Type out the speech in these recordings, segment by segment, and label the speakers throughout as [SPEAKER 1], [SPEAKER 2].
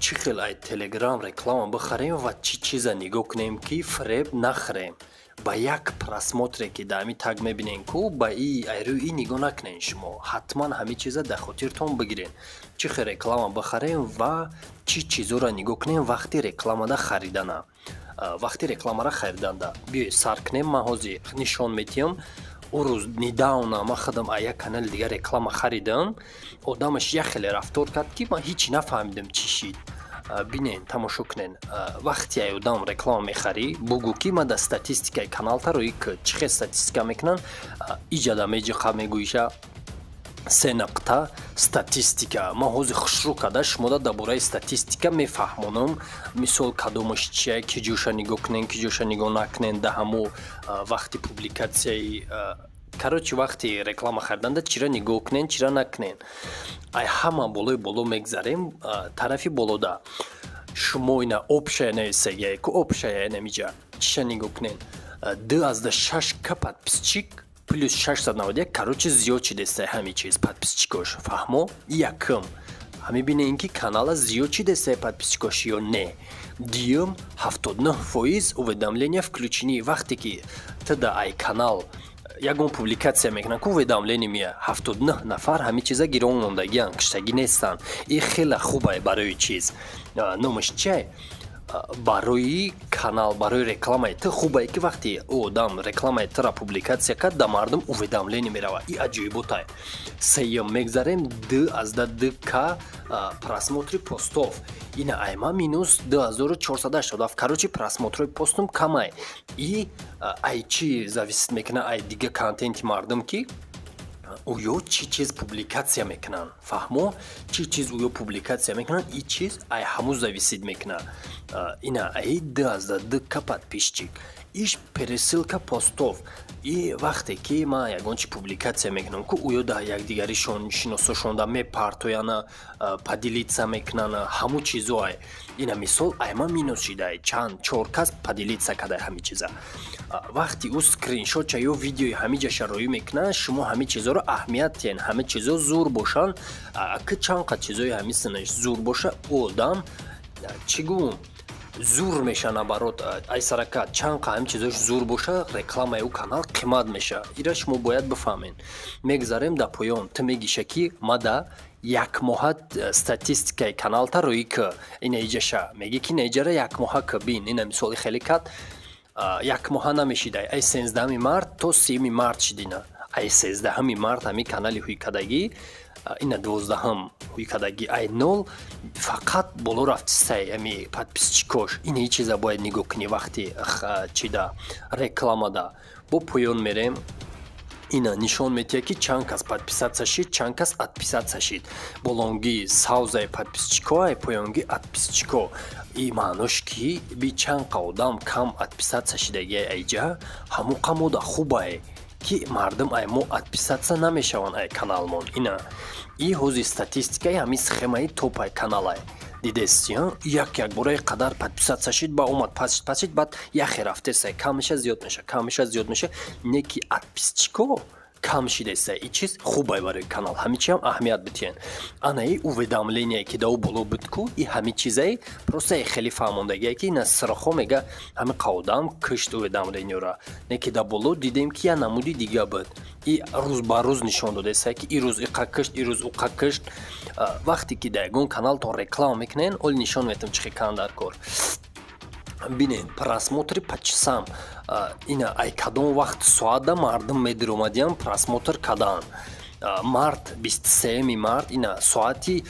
[SPEAKER 1] Чӣ хел ай Телеграм реклама бихарем ва чӣ чиза нигоҳ кунем, ки фиреб нахӯрем? Ба як просмотре, ки дар ҳамин таг мебинем ку, ба и айрӯи и нигоҳ накунед. Шумо ҳатман ҳамин чиза дар хотиртон бигиред: чӣ хел реклама бихарем ва чӣ чизоро нигоҳ кунем вақти рекламада харидана, вақти рекламаро хариданда. Биёед, сар кунем. Ман ҳозир нишон медиҳам. Ӯ рӯз недавно ман худам аз як канали дигар реклама харидам. Одамаш як хеле рафтор кард, ки ман ҳеҷ нафаҳмидам, чӣ шид. Бинен, тамошо кунен. Вақте ай одам реклама мехарӣ, бугӯ, ки ман дар статистикаи каналта рӯи к чӣ хел статистика мекунанд. Иҷада меҷиқа, мегӯиша се нуқта, статистика. Ман ҳозир хушрӯ карда шумода дар бораи статистика мефаҳмонам. Мисол, кадомаш чия, ки ҷоша нигоҳ кунен, ки ҷоша нигоҳ накунен дар ҳамо вақти публикатсияи, короче, вақти реклама хариданда чира нигоҳ кунен, чира накунен. Ай ҳама болои боло мегзарем. Тарафи болода шумо ина общая нависагия ку, общая намиҷа чиша нигоҳ кунен: 2,6 к подписчик плюс 691. Короче, зиёд шидеста ҳами чиз, подписчикош. Фаҳмо? Якум, ҳами бинем, ки канала зиёд шидеста подписчикош ё не. Дуюм, 79% уведомления включены. Вақте ки тда ай канал ягон публикатсия мекунанд ку, уведомление мея. 79 нафар ҳами чиза гирон мондагиан, киштагӣ нестанд. И хеле хубае барои чиз, номаш чиай, барои канал, барои рекламаи ту хубае, ки вақте ӯ одам рекламаи тура публикатсия кард, да мардум уведомление меравад. И аҷоиботай. Сеюм мегзарем: 2,2 к просмотри постов. Ина айма минус 2487. Короче, просмотрои постум камай. И ай чӣ зависит мекунад? Ай дига контенти мардум, ки ӯё чӣ чиз публикатсия мекунанд. Фаҳмо? Чӣ чиз ӯё публикатсия мекунанд, и чиз ай ҳамун зависит мекунад. Ина ай 2,2 к подписчик, иш пересылка постов. И вақте ки ман ягон чи публикатсия мекунам ку, ӯё да якдигаришон, шиносошонда мепартояна, поделиться мекунана, ҳамун чизо ай. Ина мисол, айма минус шидай, чанд, чор кас поделиться кадай ҳамин чиза. Вақти ӯ скриншотча ё видеои ҳамин ҷаша роӣ мекунад, шумо ҳамин чизоро аҳамият диҳен. Ҳамин чизо зур бошанд, ки чанд қад чизои ҳамин синаш зур боша, ӯ одам, чӣ гӯм, зур меша. Наоборот, ай сарака чанд қа ҳамин чизош зур боша, рекламаи ӯ канал қимат меша. Ира шумо бояд бифаҳмед. Мегзарем да поён. Ту мегиша, ки мада якмоҳа статистикаи каналта рӯӣ к. Ина иҷаша меги, ки инаиҷара якмоҳа к бин. Ина мисоли хеле кад якмоҳа намешидай, ай 13 март то 30 март шидина. Ай 13 март ҳамин канали ҳуйкадагӣ, ина 12-ҳам ҳуйкадагӣ, ай нол фақат боло рафтистай ами подписчикош. Ина ҳеҷ чиза бояд нигоҳ кунӣ вақти чида, рекламада. Бо поён мерем. Ина нишон медиҳад, ки чанд кас подписаться шид, чанд кас отписаться шид. Болонгӣ савзаи подписчико, ай поёнгӣ отписчико. И маънош, ки би чанд қа одам кам отписаться шидагиай айҷа, ҳамон қа мода хубае, ки мардум ай мо отписаться намешаванд ай каналмон. Ина и ҳози статистикаи ҳамин схемаи топай каналай дидест. Як якбораи қадар подписаться шид, ба омад, пасшид, пасшид, баъд яхе рафтеса, кам меша, зиёд меша, кам меша, зиёд меша. Не ки отписчико кам шидеста, и чиз хубай барои канал. Ҳамин чиам аҳамият битиҳен. Анаи уведомление, ки дау боло буд ку, и ҳамин чизаи просто хеле фаҳмондагие, ки ина сирхо мега, ҳамин қавдам кишт уведомлениёра. Не ки да боло дидем, ки я намуди дига буд. И рӯз ба рӯз нишон додеста, ки ирӯз иқа кишт, ирӯз уқа кишт. Вақте ки дар ягон каналтон реклама мекунен, оли нишон метам, чӣ хел кан дар кор. Бинед, просмотри по часам. Ина ай кадом вақт, соата мардум медиромадиям, просмотр кадан. Март, 23 март, ина соати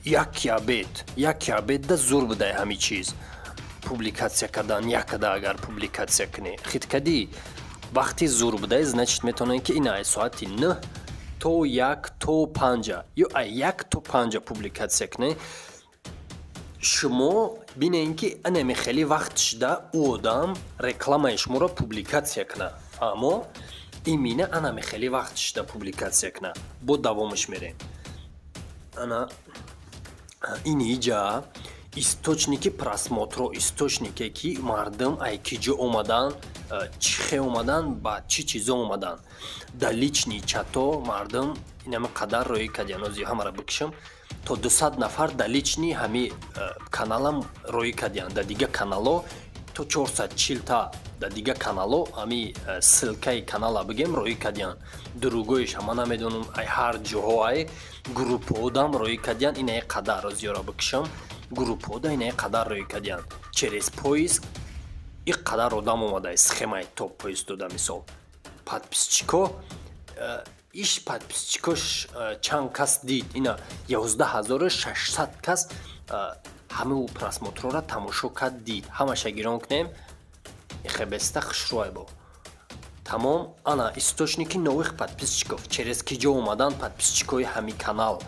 [SPEAKER 1] 1 обед, 1 обедда зур будай ҳамин чиз публикатсия кардан. Якада агар публикатсия кунӣ, хиткадӣ, вақти зур будай, значит, метавонед, ки ина ай соати 9 то 1 то 5 ё ай 1 то 5 публикатсия кунед. Шумо бинед, ки анаме хеле вақт шуда, ӯ одам рекламаи шуморо публикатсия кунад. Фаҳмо? Имина анаме хеле вақт шуда публикатсия кунад. Бо давомаш мерем. Ана ин иҷа источники просмотро, источнике, ки мардум ай ки ҷо омадан, чӣ хе омадан, ба чӣ чизо омадан. Дар личный чато мардум инаме қадар роӣ кардиан. Ози ҳамаро бикушам. То 200 нафар да личный ҳами каналам роӣ кардиянд. Да дига канало то 440 та да дига канало ҳами ссылкаи канала бигем роӣ кардиянд. Другоиш ҳама намедонам, ай ҳар ҷоҳо, ай группҳодам роӣ кардиянд. Инаи қадар зиёра бикушам, группҳода инаи қадар роӣ кардиянд. Через поиск и қадар одам омада, схемаи топ поиск дода. Мисол, подписчико иш подписчикош чанд кас дид? Ина 11 600 кас ҳамаи просмотрора тамошо кард, дид. Ҳамаша гирон кунем, ихебеста хушрӯай бо тамом. Ана источники новых подписчиков, через ки ҷо омадан подписчикои ҳами канал: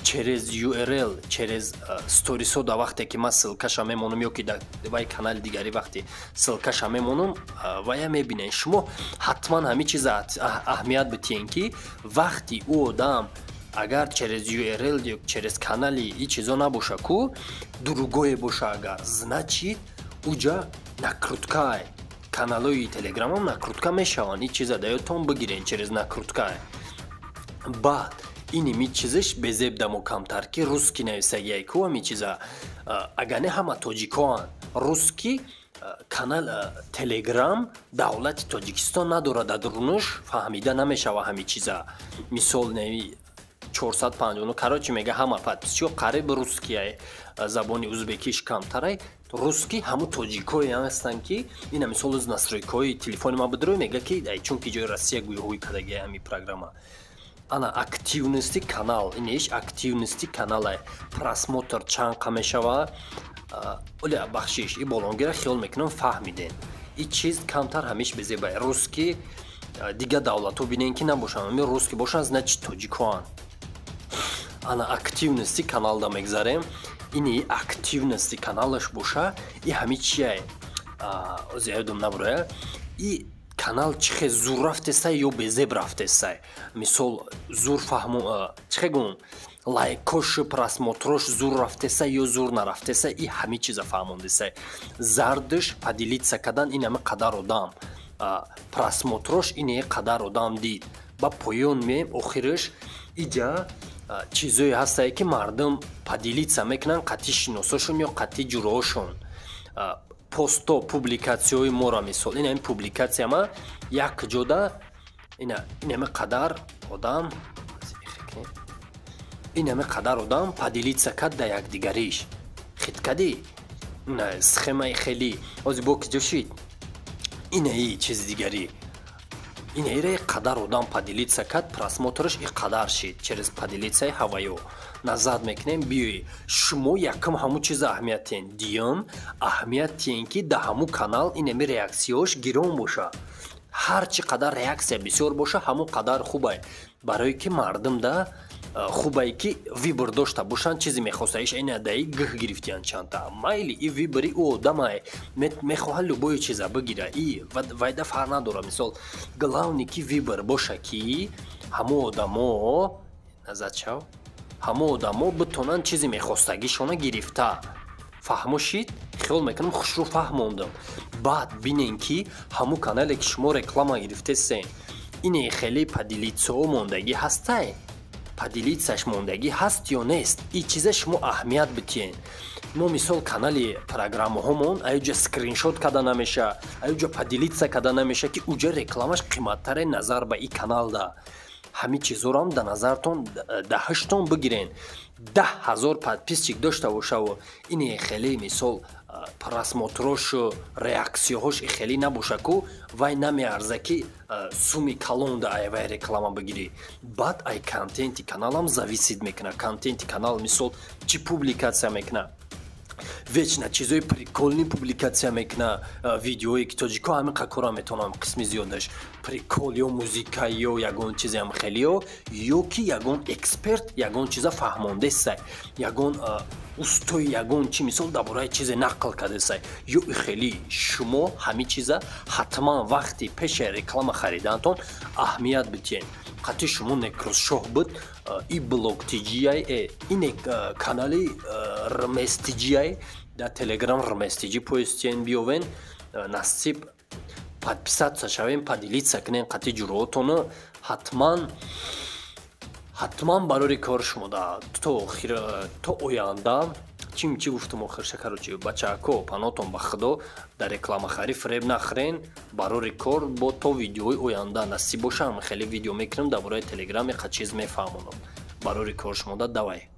[SPEAKER 1] через URL, через сторисо. Да вақте ки ман ссылкаша мемонам ё ки да вай канали дигари вақте ссылкаша мемонам, вая мебинед. Шумо ҳатман ҳами чиза аҳамият битиҳен, ки вақти ӯ одам агар через URL ё через канали и чизо набоша ку, другое боша агар, значит, уҷа накруткай. Каналҳои телеграмам накрутка мешаванд, и чиза да ёдтон бигирен, через накруткай. Баъд иними чизаш безеб дамо камтар, ки русский нависагиай ку ҳами чиза. Агар не, ҳама тоҷикоанд. Русский канал Телеграм давлати Тоҷикистон надорад, дар дурунуш фаҳмида намешава ҳами чиза. Мисол, 459, короче, мега, ҳама подписчико қариб русскияй, забони узбекиш камтарай. Русский ҳаму тоҷикое ҳастанд, ки ина мисол аз настройкаҳои телефони ма бидурӯй, мега, ки чунки ҷои Россия гӯйҳои кадаги ҳами программа. Ана активности канал, инеш активности каналай, просмотр чанд қа мешава. Оля, бахшиш, и болонгира хиёл мекунам фаҳмиден. И чиз камтар ҳамиш безебай. Русский дига давлатҳо бинен, ки набошанд, ами русский бошанд, значит, тоҷикоанд. Ана активности каналда мегзарем. Ини активности каналаш боша, и ҳами чияй, ози ёдум набуроя, и канал чихе зур рафтесай ё безеб рафтесай. Мисол, зур фаҳму, чихе гум, лайкош, просмотрош зур рафтесай ё зур нарафтесай, и ҳами чиза фаҳмондесай. Зардш поделиться кардан, ин ҳами қадар одам, просмотрош ине қадар одам дид. Ба поён меем, охираш иҷа чизое ҳастае, ки мардум поделиться мекунанд қатъи шиносошон ё қатъи ҷуроошон. Посто, публикатсияҳои моро, мисол, ин ҳами публикатсия ма як ҷода ин ҳами қадар одам, ин ҳами қадар одам поделиться кард да якдигариш хиткадӣ. Схемаи хелӣ ози бо ки ҷо шид, инаи чизи дигарӣ, инаира қадар одам поделиться кард, просмотраш и қадар шид через поделитсаи ҳаваё. Назар мекунем, биёи шумо якум ҳамун чиза аҳамият тиҳен, дуюм аҳамият тиҳен, ки да ҳамун канал инами реаксияҳош гирон боша. Ҳар чӣ қадар реаксия бисёр боша, ҳамун қадар хубай, барое ки мардум да хубае, ки выбор дошта бошанд, чизе мехостаиш. Ина даи гӯҳ гирифтиянд чандта, майли, и выбори ӯ одамае, мехоҳад любое чиза бигира, и вайда фарқ надора. Мисол, главный ки выбор боша, ки ҳамун одамо назад шав, ҳамун одамо битонанд чизе мехостагишона гирифта. Фаҳмо шид? Хиёл мекунам, хушрӯ фаҳмондам. Баъд бинен, ки ҳамун канале, ки шумо реклама гирифтесен, ине хеле поделитсаҳо мондагӣ ҳастай, поделитсаш мондагӣ ҳаст ё нест, и чиза шумо аҳамият битиҳен. Мо, мисол, канали программаҳомон аюҷа скриншот карда намеша, аюҷа поделиться карда намеша, ки уҷа рекламаш қиматтаре назар ба и каналда. Ҳамин чизҳоро да назартон даҳаштон бигирен. 10 000 подписчик дошта бошаву ине хеле, мисол, просмотрошу реаксияҳош хеле набоша ку, вай намеарза, ки суми калонда ай вай реклама бигирӣ. Баъд ай контенти каналам зависит мекунад. Контенти канал, мисол, чӣ публикатсия мекунад? Вечно чизои прикольный публикатсия мекуна, видеое, ки тоҷико ҳамин қакора метавонам, қисми зиёдаш прикол ё музика ё ягон чизеам хелиё, ё ки ягон эксперт ягон чиза фаҳмондесай, ягон устои ягон чи, мисол, дар бораи чизе нақл кардесай ё хеле. Шумо ҳамин чиза ҳатман вақти пеши реклама харидантон аҳамият битиҳед. Қатъи шумо некросшоҳ буд, и блог тиҷиай, ине канали рместиҷиай дар Телеграм, рместиҷи поистиен, биёвен, насиб подписаться шавем, поделиться кунем қатъи ҷуроотону. Ҳатман Ҳатман барори кор шумода то оянда. Чим чӣ гуфтум охирша? Короче, бачаако, панотон ба худо, дар рекламахарӣ фиреб нахӯрен. Барори кор, бо то видеои оянда насиб бошам, хеле видео мекунем дар бораи Телеграм, яқа чиз мефаҳмонам. Барори кор шумода, давай.